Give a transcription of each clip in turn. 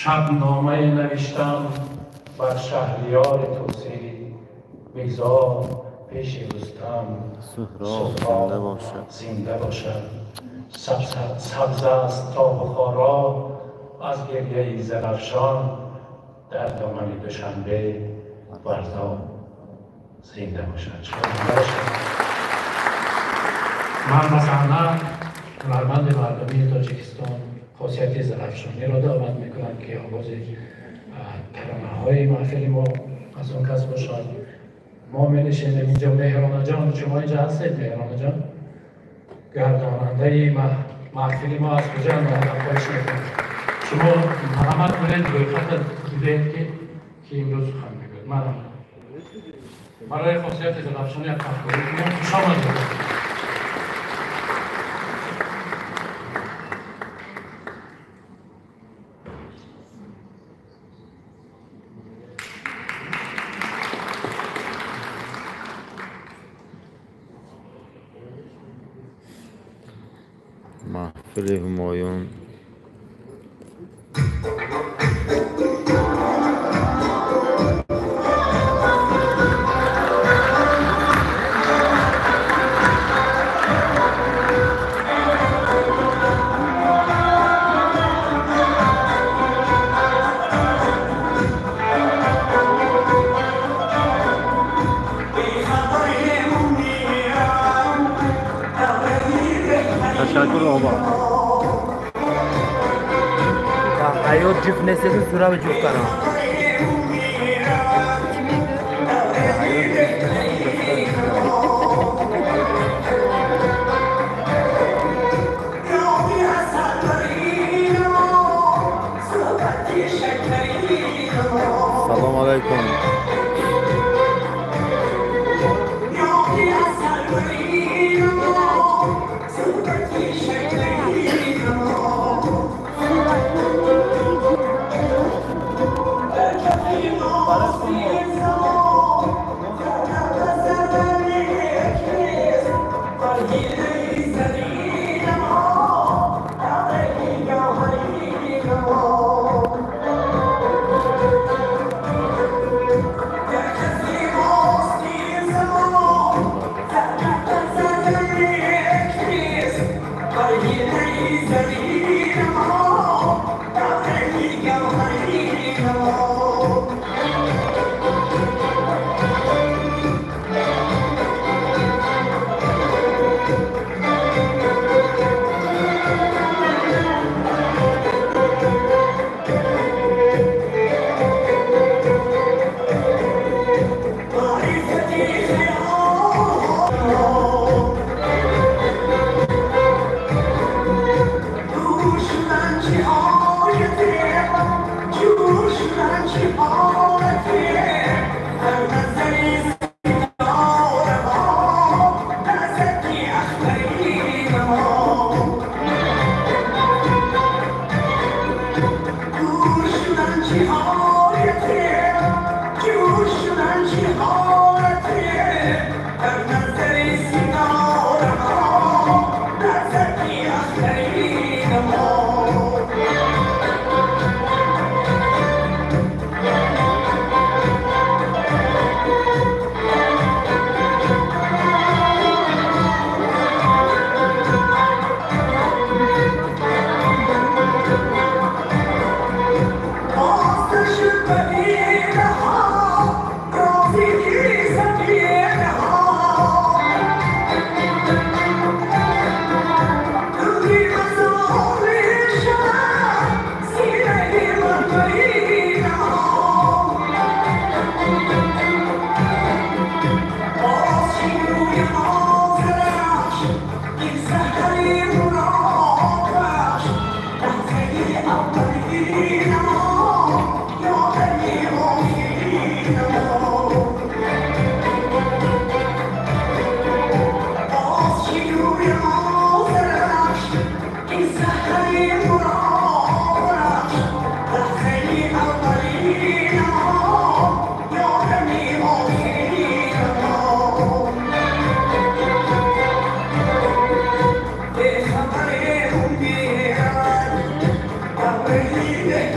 Шабномае навиштам бар шаҳриёри тӯсӣ, бигзор пеши Рустам Суҳроб зинда бошад. Сабз аст то Бухоро аз гиряи Зарафшон, дар домани Душанбе Варзоб зинда бошад. Ман ба саҳна ҳунарманди мардумии Тоҷикистон Хосияти Зарафшониро даъват мекунам, ки овози таронаҳои маҳфили мо аз он кас бошад. Мо менишинем инҷо. Меҳронаҷон, шумо инҷа ҳастед? Меҳронаҷон, гардонандаи маҳфили мо аз куҷо омада? Хоҳиш мекунам, шумо марҳамат кунед, рӯйхата дидаед, ки имрӯз сухан мегӯяд. Марҳамат, барои Хосияти Зарафшонӣ як кафкӯбӣ кунем. Хуш омадед. Маҳфили Ҳумоюн. Ташаккур, оба. Ҳаёт ҷуфт нестед, сураби ҷуфт кардам. Салом алайкум.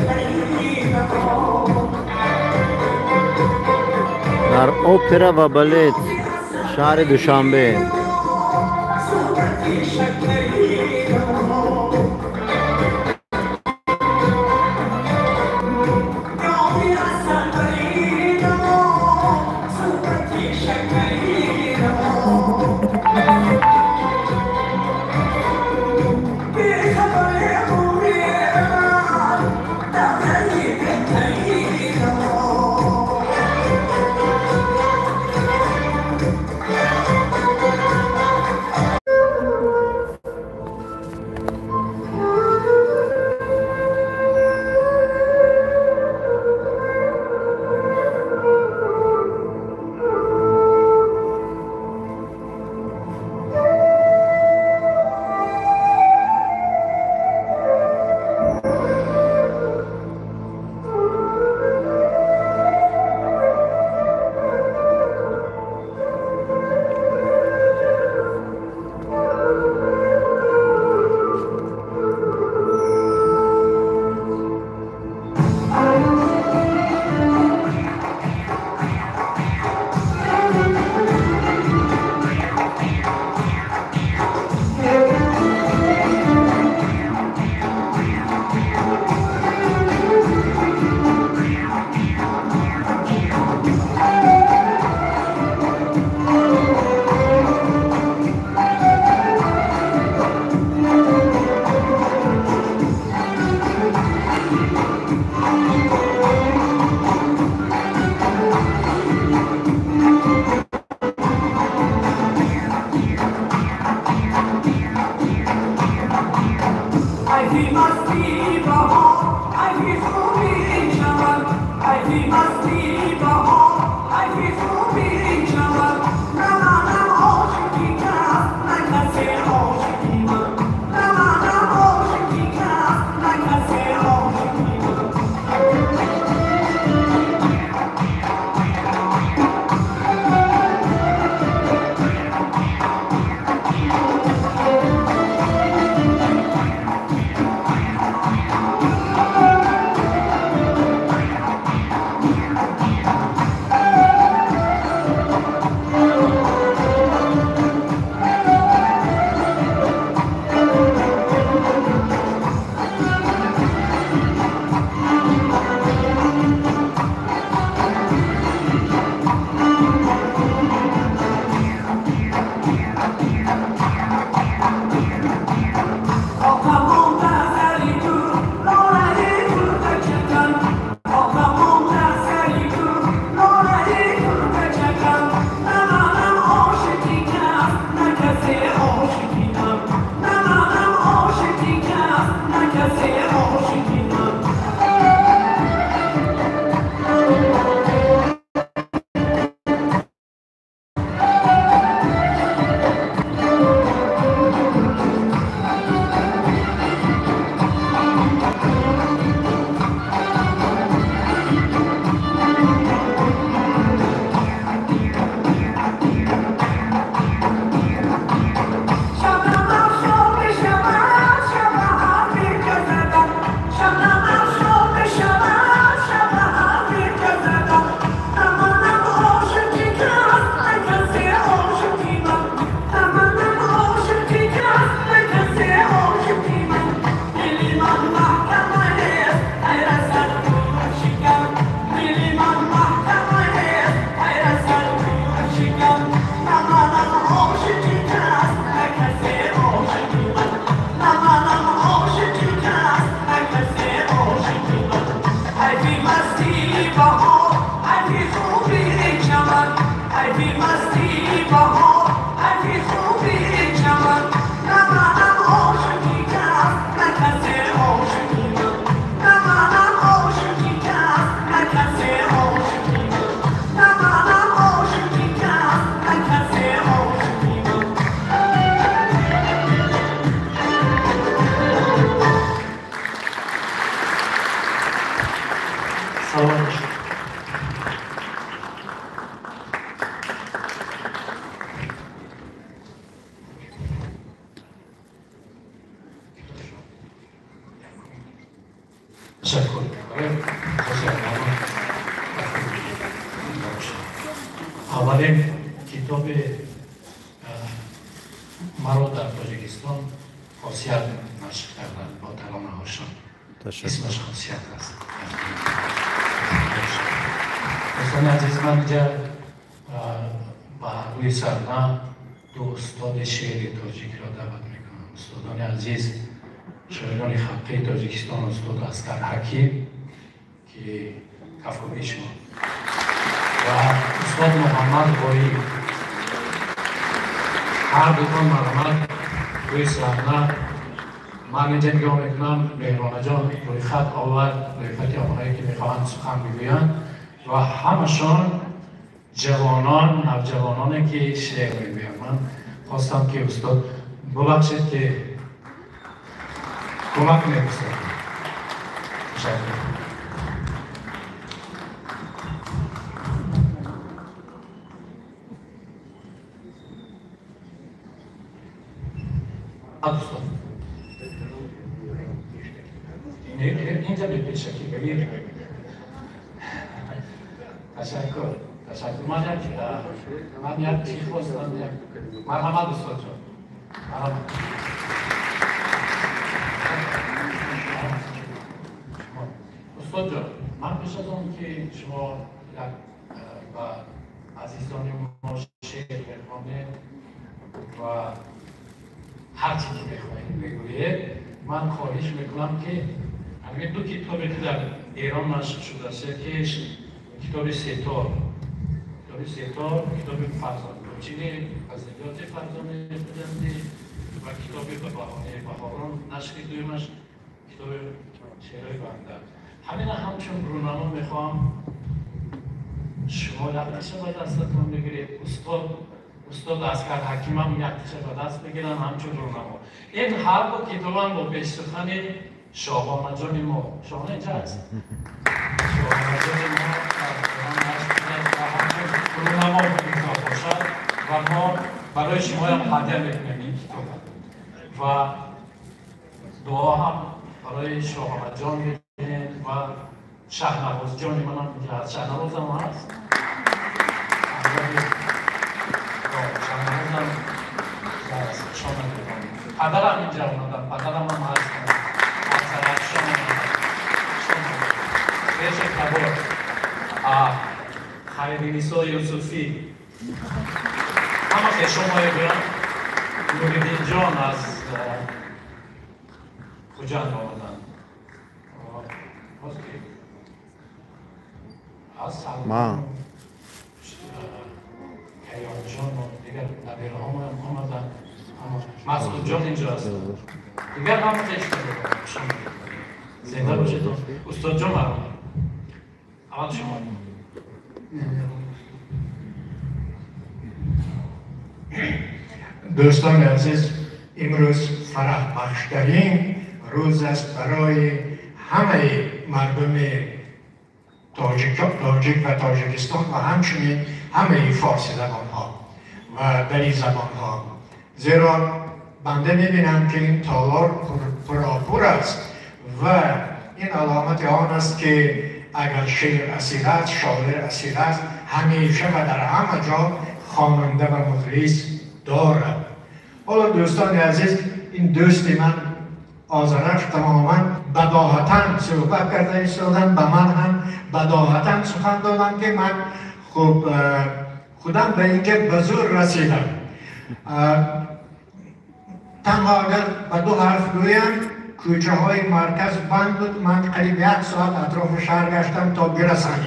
Thank you. Дар опера ва балет шаҳри Душанбе. تشکر میکنم. Аввалин китоби маро дар Тоҷикистон Хосият нашр карданд бо таронаҳошон. Исмаш Хосият аст. Дӯстони азиз, ман инҷа ба рӯи саҳна ду устоди шеъри тоҷикро даъват мекунам. Устодони азиз, шоирони халқии Тоҷикистон, устод Аскар Ҳаким, ки кафкӯбии шумо, ва устод Муҳаммад Ғоиб. Ҳар дутон марҳамат рӯи саҳна. Ман инҷа нигоҳ мекунам, Меҳронаҷон рӯйхат овард, рӯйхати онҳое ки мехоҳанд сухан бигӯянд ва ҳамашон ҷавонон, навҷавононе ки шеър мегӯянд. Ман хостам ки устод бубахшед ки кӯмак кунед устод. Ташаккур. Устод. Инҷа бепешакӣ бибин. Ташаккур. Ташаккур. Ман як чӣ хостам, як марҳамат устод ҷон. Марҳамат. Устод ҷон, ман пеш аз он ки шумо як ба азизони мо шеър бихонед ва ҳар чӣ ки мехоҳед бигӯед, ман хоҳиш мекунам ки ҳамин ду китобе ки дар Эрон нашр шудааст, якеш китоби Сетор, китоби Сетор, китоби Фарзонкӯчини, ғазалиёти Фарзонаи Хуҷандӣ ва китоби Ба баҳонаи баҳорон, нашри дуюмаш китоби шеърҳои банда. Ҳамина ҳамчун рӯнамо мехоҳам шумо яктиша ба дастатон бигиред, устод Аскар Ҳакимам яктиша ба даст бигиранд ҳамчун рӯнамо. Ин ҳар ду китобам бо пешсухани Шоҳонаҷони мо. Шоҳона инҷа аст. Шоҳонаҷони мо ҳамчун рӯнамо китоб бошад ва мо барои шумоям ҳадя мекунем ин китобро ва дуо ҳам барои Шоҳонаҷон мекунем ва Шаҳнавозҷони манам инҷа аст. Шаҳнавозам ҳаст. Шаҳнавозам шоҳона. Падарам инҷа омадам, падарам ҳам ҳаст. Реша Кабор, Хайринисо Юсуфӣ, ҳама хешомое буданд. Нуриддинҷон аз Хуҷанд омаданд. Аз Каёнҷону дигар набираҳомоям омаданд. Масъудҷон инҷо аст. Дигар ҳама хешомое. Зинда бошед. Устодҷон марҳамат. Аввал шумо. Дӯстони азиз, имрӯз фараҳбахштарин рӯз аст барои ҳамаи мардуми тоҷик ва Тоҷикистон ва ҳамчунин ҳамаи форсизабонҳо ва дари забонҳо. Зеро банда мебинам ки ин толор пуропур аст ва ин аломати он аст ки агар шеър асил аст, шоир асил аст, ҳамеша ва дар ҳама ҷо хонанда ва мухлис дорад. Ҳоло дӯстони азиз, ин дӯсти ман Озараш тамоман бадоҳатан суҳбат карда истоданд, ба ман ҳам бадоҳатан сухан доданд ки ман хуб худам ба инҷа ба зӯр расидам. Танҳо агар ба ду ҳарф гӯям, кӯчаҳои марказ банд буд, ман қариб як соат атрофи шаҳр гаштам то бирасам.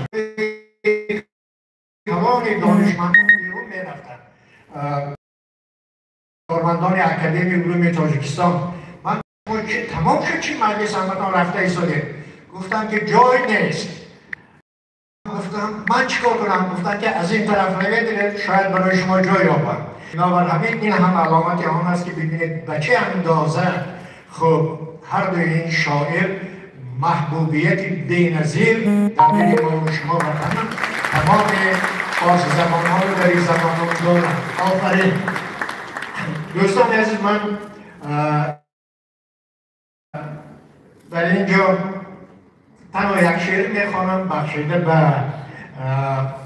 Калони донишмандон берун мерафтанд, кормандони Академияи улуми Тоҷикистон. Ман тамом шуд чи маҷлис ҳаматон рафта истодем? Гуфтам ки ҷой нест. Гуфтам ман чӣ кор кунам? Гуфтам ки аз ин тараф равед, шояд барои шумо ҷой ёбам. Бинобар ҳамин ин ҳам аломати он аст ки бибинед ба чӣ андоза хуб ҳар дуи ин шоир маҳбубияти беназир дар дили мо ва шумо ва ҳама тамоми форсизабонҳо дар ин забонҳо доранд. Офарин. Дӯстони азиз, ман дар ин ҷо танҳо як шеър мехонам, бахшида ба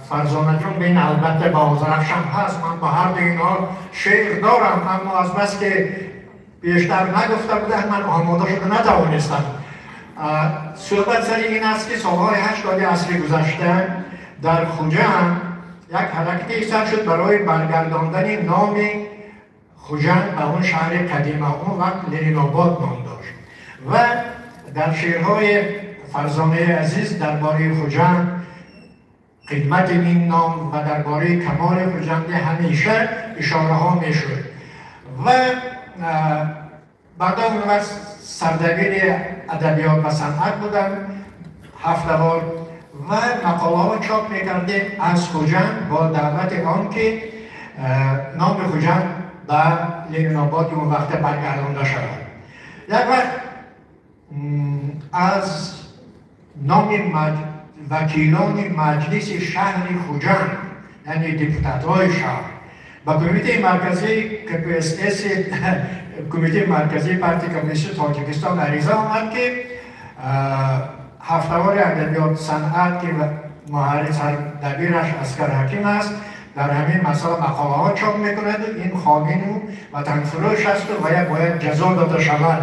Фарзона ҷон бин албатта ба Озарафшам ҳаст, ман ба ҳар ду инҳо шеър дорам, аммо аз бас ки бештар нагуфта будам, ман омода шуда натавонистам. Суҳбат сари ин аст ки солҳои 80 асри гузашта дар Хуҷанд як ҳаракате сар шуд барои баргардондани номи Хуҷанд ба он шаҳри қадима, он вақт Ленинобод ном дошт. Ва дар шеърҳои Фарзонаи азиз дар бораи Хуҷанд, қидмати ин ном ва дар бораи камоли Хуҷандӣ ҳамеша ишораҳо мешуд. Ва баъда он вақт сардабири адабиёт ва санъат будам ҳафтавор ва мақолаҳо чоп мекардем аз Хуҷанд бо даъвати он ки номи Хуҷанд ба Ленинободи он вақта баргардонда шавад. Як вақт аз номи вакилони маҷлиси шаҳри Хуҷанд, яъне депутатҳои шаҳр, ба Кумитаи марказии КПСС, Кумитаи марказии партияи коммунистии Тоҷикистон ариза омад ки ҳафтавори адабиёт санъат ки муҳаррир сардабираш Аскар Ҳаким аст, дар ҳамин масъала мақолаҳо чоп мекунад, ин хомину ватанфурӯш аст ва бояд ҷазо дода шавад.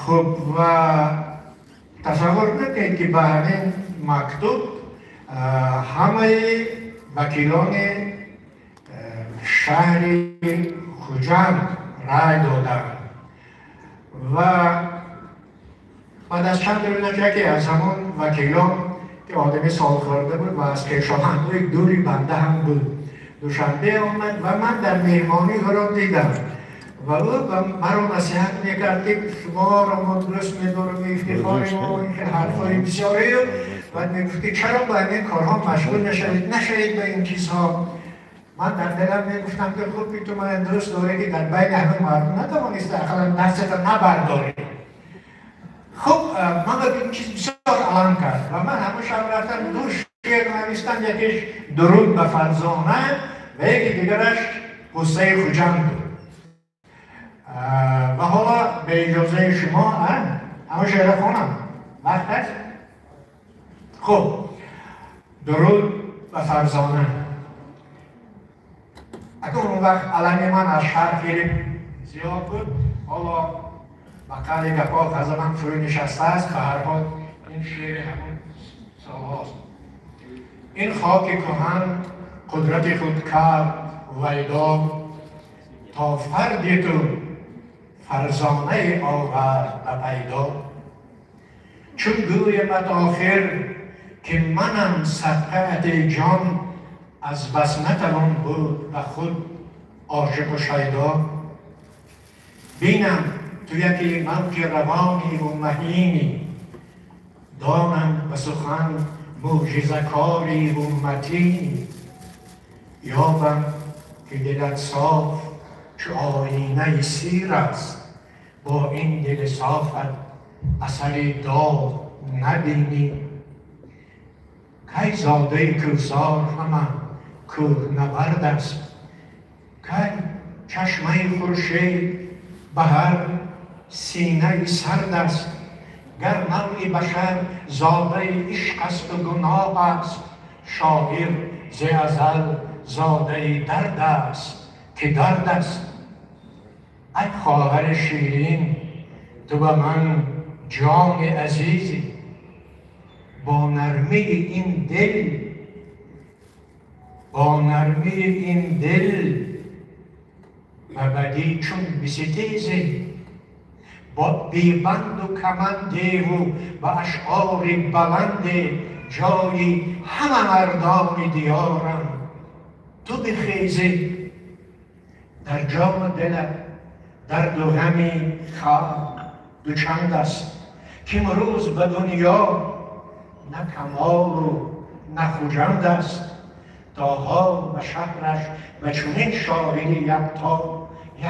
Хуб, ва тасаввур мекунед ки ба ҳамин мактуб ҳамаи вакилони шаҳри Хуҷанд рай доданд. Ва баъд аз чанд рӯз яке аз ҳамон вакилон ки одами солхӯрда буд ва аз пешоҳангҳои дури банда ҳам буд, Душанбе омад ва ман дар меҳмонӣ ӯро дидам ва ӯ маро насиҳат мекард ки шуморо мо дӯст медорем, ифтихори мо, ин хел ҳарфҳои бисёрею. Баъд мегуфт ки чаро ба ин корҳо машғул нашавед, нашавед ба ин чизҳо. Ман дар дилам мегуфтам ки хуб, ту ман дӯст дорӣ ки дар байни ҳама мардум натавониста ақаллан дастата набардорӣ. Хуб, ман ин чиз бисёр алам кард ва ман ҳамон шаб рафтам ду шеър навиштам, якеш дуруд ба Фарзона ва яки дигараш қиссаи Хуҷанд буд. Ва ҳоло ба иҷозаи шумо ҳамон шеърро хонам. Вақт аст? Хуб, дуруд ба Фарзона. Акун он вақт алами ман аз шаҳр хеле зиёд буд, ҳоло ба қавли гапҳо ғазабам фурӯ нишастааст. Ба ҳар ҳол ин шеъри ҳамон солҳост. Ин хоки кӯҳан қудрати худ кард вайдо, то фарди ту фарзонае овард ба пайдо. Чун гӯямат охир ки манам садқаати ҷон, аз бас натавон буд ба худ ошиқу шайдо. Бинам ту яке мавҷи равониву маҳинӣ, донам ба сухан мӯъҷизакориву матинӣ. Ёбам ки дилат соф чу оинаи сир аст, бо ин дили софат асари доғ набинӣ. Кай зодаи кӯҳсор ҳама кӯҳнавард аст, кай чашмаи хуршед ба ҳар синаи сард аст. Гар навъи башар зодаи ишқ асту гуноҳ аст, шоир зе азал зодаи дард аст ки дард аст. Ай хоҳари ширин, ту ба ман ҷони азизӣ, бо нармии ин дил, бо нармии ин дил ба бадӣ чун биситезӣ. Бо бебанду камандеву ба ашъори баланде ҷои ҳама мардони диёрам ту бихезӣ. Дар ҷону дилат дарду ғами халқ дучанд аст, ки имрӯз ба дунё на камолу на Хуҷанд аст. То ҳол ба шаҳраш ба чунин шоири якто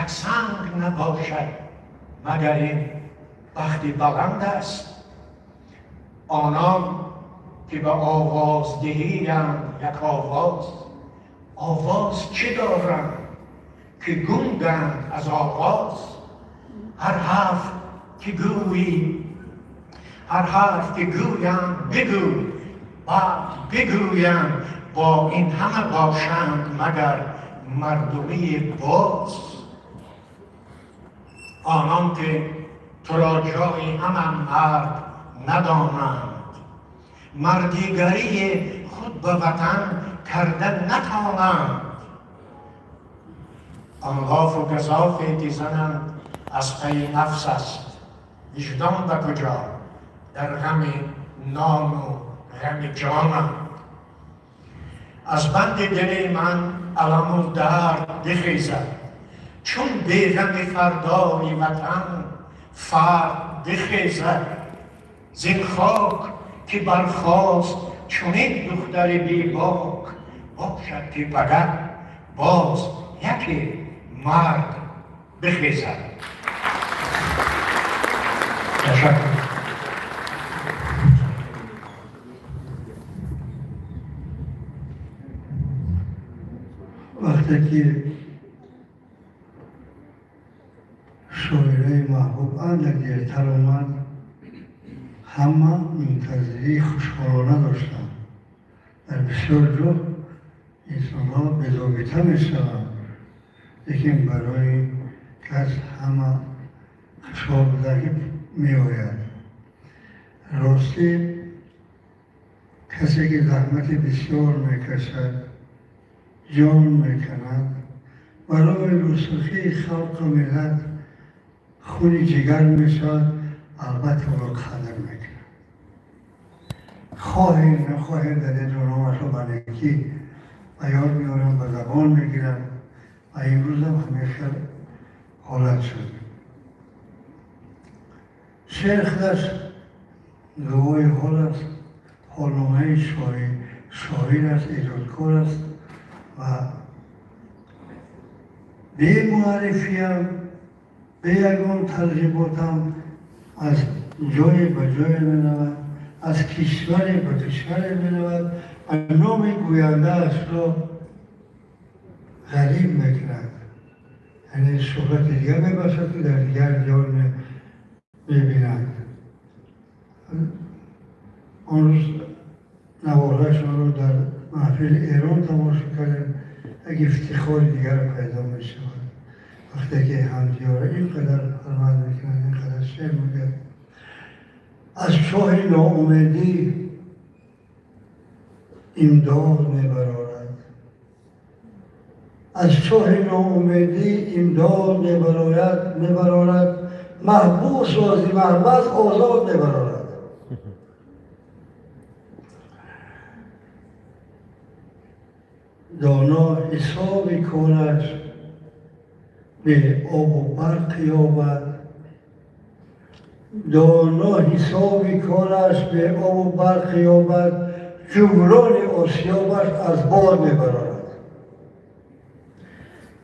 як санг набошад, магар ин бахти баланд аст. Онон ки ба овоздиҳиянд як овоз, овоз чӣ доранд ки гунганд аз оғоз. Ҳар ҳарф ки гӯӣ, ҳар ҳарф ки гӯянд бигӯ, Баъд бигӯям бо ин ҳама бошанд магар мардумии боз. Онон ки туро ҷои ҳама мард надонанд, мардигарии худ ба ватан карда натавонанд. Он ғофу газофе ки зананд аз пайи нафс аст, виҷдон ба куҷо дар ғами нону ғами ҷонанд. Аз банди дили ман аламу дард бихезад, чун беғами фардои ватан фард бихезад. Зин хок ки бархост чунин духтари бебок, бошад ки пагар боз яке мард бихезад. Ташаккур. Вақте ки шоираи маҳбуб андак дертар омад, ҳама мунтазирии хушҳолона доштанд. Дар бисёр ҷо инсонҳо безобита мешаванд, лекин барои кас ҳама хушҳол буда ки меояд. Ростӣ касе ки заҳмати бисёр мекашад, ҷон мекунад, барои рӯсухии халқу миллат хуни ҷигар мешавад, албатта ӯро қадр мекунад. Хоҳем нахоҳем дар ин ҷо номашро ба некӣ ба ёд меорам, ба забон мегирам ва имрӯзам ҳамин хел ҳолат шуд. Шеър худаш дуои ҳол аст, ҳолномаи шоир аст, эҷодкор аст ва бемуаррифиам, бе ягон тарғиботам аз ҷое ба ҷое меравад, аз кишваре ба кишваре меравад ва номи гӯяндаашро ғариб мекунад. Яъне шӯҳрати дигар мебошад ки дар дигар диёр мебинанд. Он рӯз наворҳояшонро дар маҳфили Эрон тамошо кардем, як ифтихори дигар пайдо мешавад вақте ки ҳамдиёра ин қадар ҳурмат мекунанд, ин қадар шеър мегӯяд. Аз чоҳи ноумедӣ имдод мебарорад, аз чоҳи ноумедӣ имдод мебарорад, маҳбусро зи маҳбас озод мебарорад. Доно ҳисоби кораш бе обу барқ ёбад, доно ҳисоби кораш бе обу барқ ёбад, ҷуброни осиёбаш аз бод мебарорад.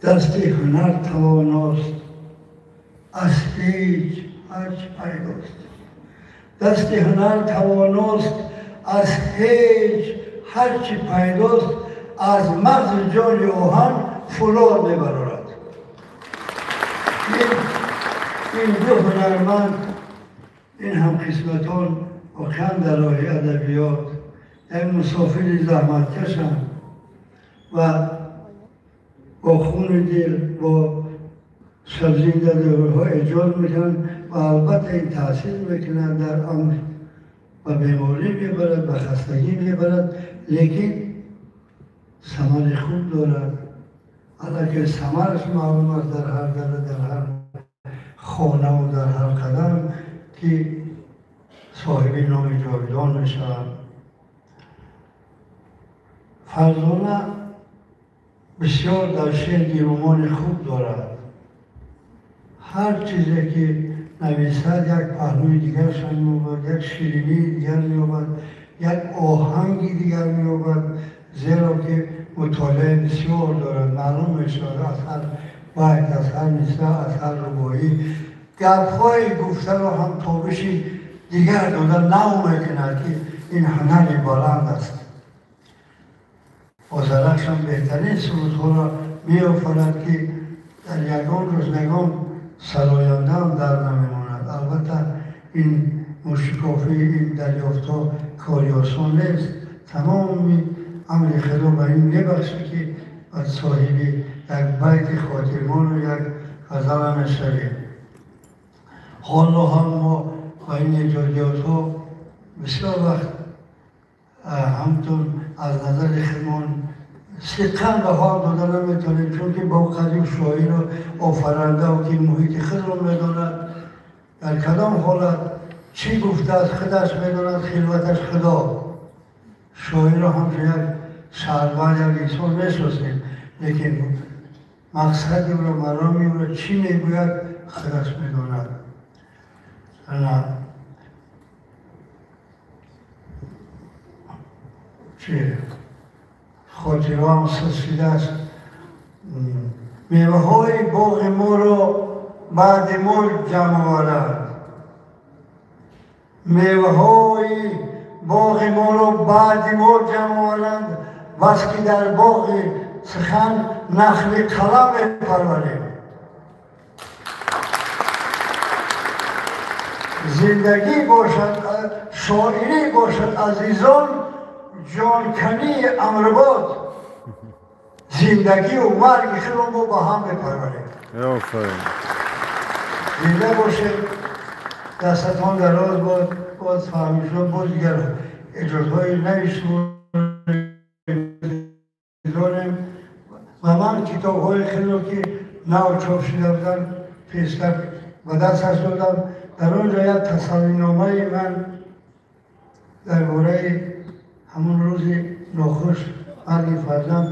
Дасти ҳунар тавоност, аз ҳеҷ ҳарчи пайдост. Дасти ҳунар тавоност, аз ҳеҷ ҳарчи пайдост, аз мағзи ҷони оҳан фулод мебарорад. Ин ду ҳунарманд, ин ҳамқисматон воқеан дар роҳи адабиёт як мусофири заҳматкашанд ва бо хуни дил, бо сабзиндадориҳо эҷод мекунанд ва албатта ин таъсир мекунад дар амр, ба беморӣ мебарад, ба хастагӣ мебарад, лекин самари хуб дорад. Аллакай самараш маълум аст дар ҳар дара, дар ҳар хонаву дар ҳар қадам ки соҳиби номи ҷовидон мешаванд. Фарзона бисёр дар шеър гирумони хуб дорад. Ҳар чизе ки нависад як паҳлӯи дигаршон меёбад, як ширинии дигар меёбад, як оҳанги дигар меёбад, зеро ки мутолиаи бисёр дорад. Маълум мешавад аз ҳар байт, аз ҳар мисра, аз ҳар рубоӣ гапҳои гуфтаро ҳам тобиши дигар дода нав мекунад ки ин ҳунари баланд аст. Озарахшам беҳтарин сурудҳоро меофарад ки дар ягон рӯз ягон сарояндаам дар намемонад. Албатта ин мушикофӣ, ин дарёфтҳо кори осон нест. тамоми амри худо ба ин мебахшад ки аз соҳиби як байти хотирмону як ғазала мешавем. Ҳоло ҳам мо ба ин эҷодиётҳо бисёр вақт ҳамтун аз назари худмон сидқан ба ҳол дода наметавонем, чунки бо қадим шоиру офарандаву ки муҳити худро медонад, дар кадом ҳолат чӣ гуфтааст худаш медонад, хилваташ худо. Шоирро ҳамчун як шаҳрванд, як инсон мешиносем, лекин мақсади ӯро, мароми ӯро чӣ мегӯяд худаш медонад. Чи хотираам суст шудааст. Меваҳои боғи моро баъди мо ҷамъ оваранд. Меваҳои боғи моро баъди мо ҷамъ оваранд, бас ки дар боғи сухан нахли қалам мепарварем. Зиндагӣ бошад, шоирӣ бошад, азизон, ҷонкании амрбод. Зиндагию марги худро мо ба ҳам мепарварем. Зинда бошед, дастатон дароз бод, боз фаҳмишо, боз дигар эҷодҳои нави шумо дорем. Ва ман китобҳои худро ки нав чоп шуда буданд пештар ба дасташ додам. Дар он ҷо як тасаллиномаи ман дар бораи ҳамон рӯзи нохуш марги фарзанд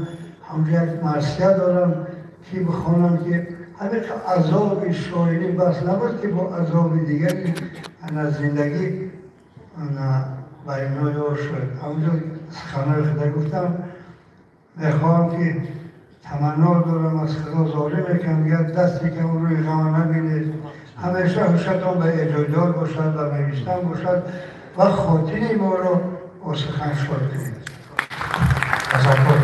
ҳамҷо як марсия дорам ки бихонам, ки ҳамин азоби шоирӣ бас набуд, ки бо азоби дигари аз зиндагӣ ба ино ёр шуд. Ҳамҷо суханҳои худа гуфтам. Мехоҳам ки таманно дорам, аз худо зорӣ мекунам, дигар дасте ки он рӯи ғама набинед. Ҳамеша ҳушатон ба эҷодиёт бошад, ба навиштан бошад ва хотири моро бо сухан шод кунед. Ташаккур.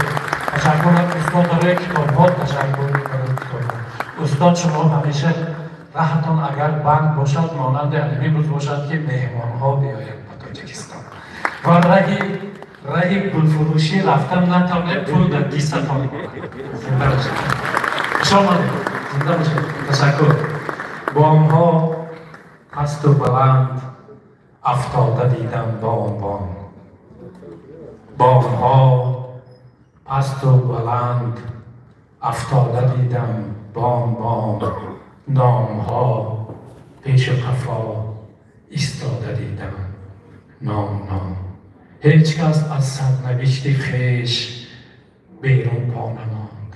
Ташаккур устод барои китобҳо, ташаккур барои китобҳо. Устод, шумо ҳамеша раҳатон агар банд бошад, монанди ҳамин рӯз бошад, ки меҳмонҳо биёянд ба Тоҷикистон ва раҳи гулфурӯшӣ рафтан натавонед, пул дар кисатон монад. Зинда бошед. Хуш омадед. Зинда бошед. Ташаккур. Бомҳо пасту баланд афтода дидам бом бом. Бомҳо пасту баланд афтода дидам бом бом. Номҳо пешу қафо истода дидам ном ном. Ҳеҷ кас аз сарнавишти хеш берун по намонд.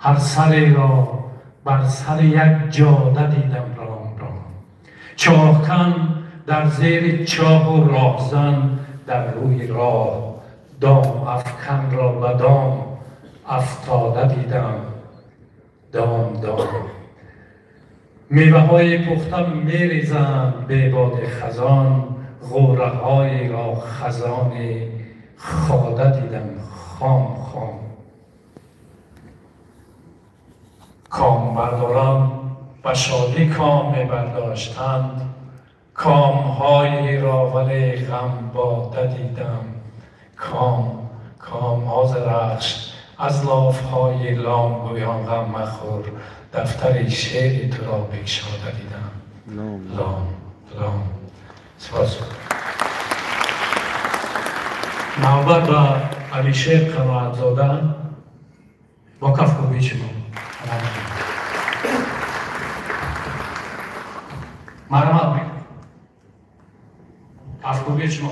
Ҳар сареро бар сари як ҷода дидам ром ром. Чоҳкан дар зери чоҳу роҳзан дар рӯи роҳ, дом афканро ба дом афтода дидам дом дом. Меваҳои пухта мерезанд бебоди хазон, ғӯраҳоеро хазони хода дидам хом хом. Комбардорон ба шодӣ ком мебардоштанд, комҳоеро вале ғамбода дидам. Ком комҳо зи рахш аз лофҳои ломгӯён ғам махӯр, дафтари шеъри туро бикшода дидам. Лом лом. Сипос. Навбат ба Алишер Қаноатзода бо кафкӯбии шумо. Марҳамат мекунам. Кафкӯбии шумо.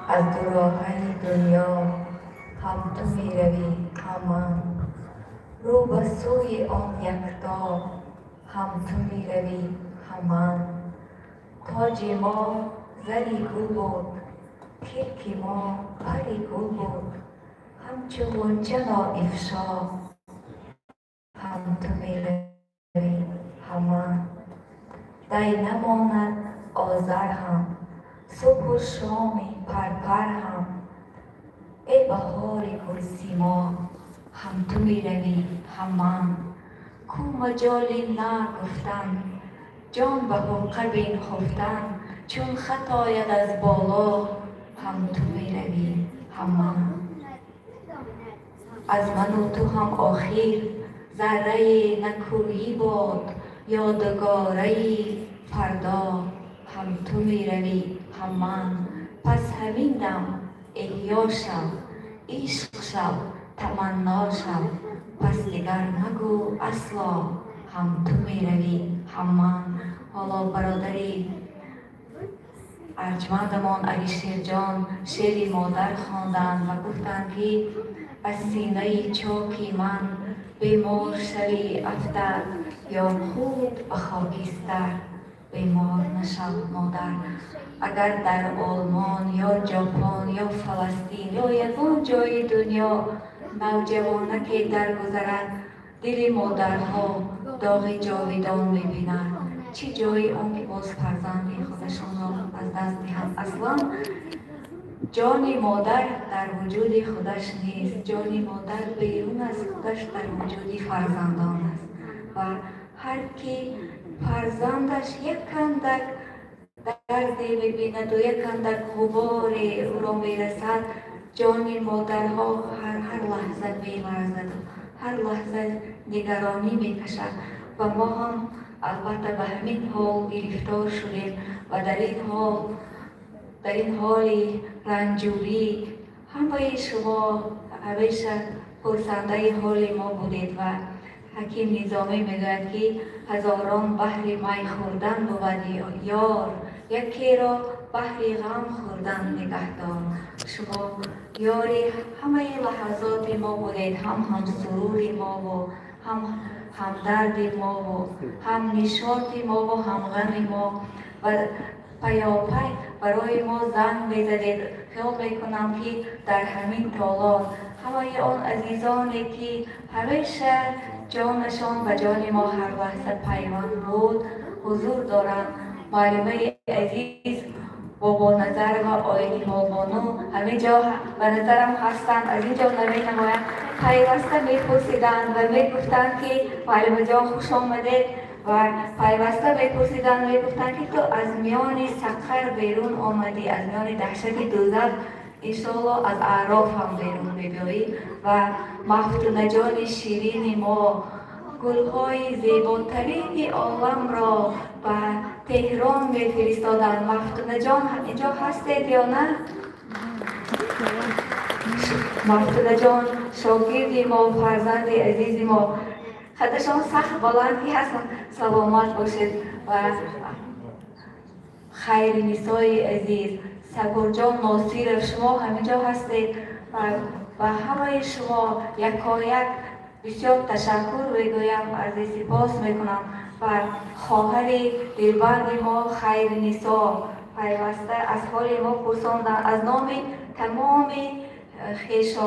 از دوراهی دنیا هم تو می روی هم من، رو به سوی آن یکتا هم تو می روی هم من. تاج ما زری گل بود، کلک ما پری گل بود، همچو غنچه ناافشا هم تو می روی هم من. دی نماند آذر هم، صبح و شامی پرپر هم، ای بهار گل سیما هم تو می روی هم من. کو مجالی نه گفتن، جان به حقه بین خفتن، چون خط آید از بالا هم تو می روی هم من. از من و تو هم آخر ذره نکویی باد، یادگاره فردا هم تو می روی هم من. پس همین دم احیا شو، عشق شو، تمنا شو، پس دیگر مگو اصلا هم تو می روی هم من. حالا برادری ارجمندمان علی جان شعری مادر خواندند و گفتند که از سینه چاکی من بیمار شوی افتد یا خود به خاکستر. Бемор нашав, модар. Агар дар Олмон ё Ҷопон ё Фаластин ё ягон ҷои дунё навҷавонаке даргузарад, дили модарҳо доғи ҷовидон мебинад. Чӣ ҷои он ки боз фарзанди худашонро аз даст диҳанд. Аслан ҷони модар дар вуҷуди худаш нест, ҷони модар берун аз худаш дар вуҷуди фарзандон аст. Ва ҳар ки фарзандаш як андак дарде мебинаду як андак ғуборе ӯро мерасад, ҷони модарҳо ҳар лаҳза меларзаду ҳар лаҳза нигаронӣ мекашад. Ва мо ҳам албатта ба ҳамин ҳол гирифтор шудем ва дар ин ҳоли ранҷурӣ ҳамаи шумо ҳамеша пурсандаи ҳоли мо будед. Ва ҳаким Низомӣ мегӯяд, ки ҳазорон баҳри май хӯрдан бувад ёр, якеро баҳри ғам хӯрдан нигаҳдор. Шумо ёри ҳамаи лаҳазоти мо будед, ҳам ҳамсурури мову ҳам ҳамдарди мову ҳам нишоти мову ҳам ғами мо. Ва паёпай барои мо занг мезадед. Хиёл мекунам, ки дар ҳамин толор ҳамаи он азизоне, ки ҳамеша ҷонашон ба ҷони мо ҳар лаҳза пайванд буд, ҳузур доранд. Муаллимаи азиз Бобоназар ва Оиниҳолбону ҳамин ҷо ба назарам ҳастанд, аз ин ҷо наменамоянд. Пайваста мепурсиданд ва мегуфтанд, ки муаллимаҷон, хуш омадед. Ва пайваста мепурсиданд, мегуфтанд, ки ту аз миёни сақар берун омадӣ, аз миёни даҳшати дӯзах, иншоалло аз аъроф ҳам берун мебиёӣ. Ва Мафтунаҷони ширини мо гулҳои зеботарини оламро ба Теҳрон мефиристоданд. Мафтунаҷон, инҷо ҳастед ё на? Мафтунаҷон шогирди мо, фарзанди азизи мо, қадашон сахт баланд ки ҳастанд. Саломат бошед. Ва хайри нисои азиз Сабурҷон Носиров, шумо ҳаминҷо ҳастед ва ҳамаи шумо якояк бисёр ташаккур мегӯям, арзи сипос мекунам. Ва хоҳари дилбанди мо Хайри Нисо пайваста аз ҳоли мо пурсонданд. Аз номи тамоми хешо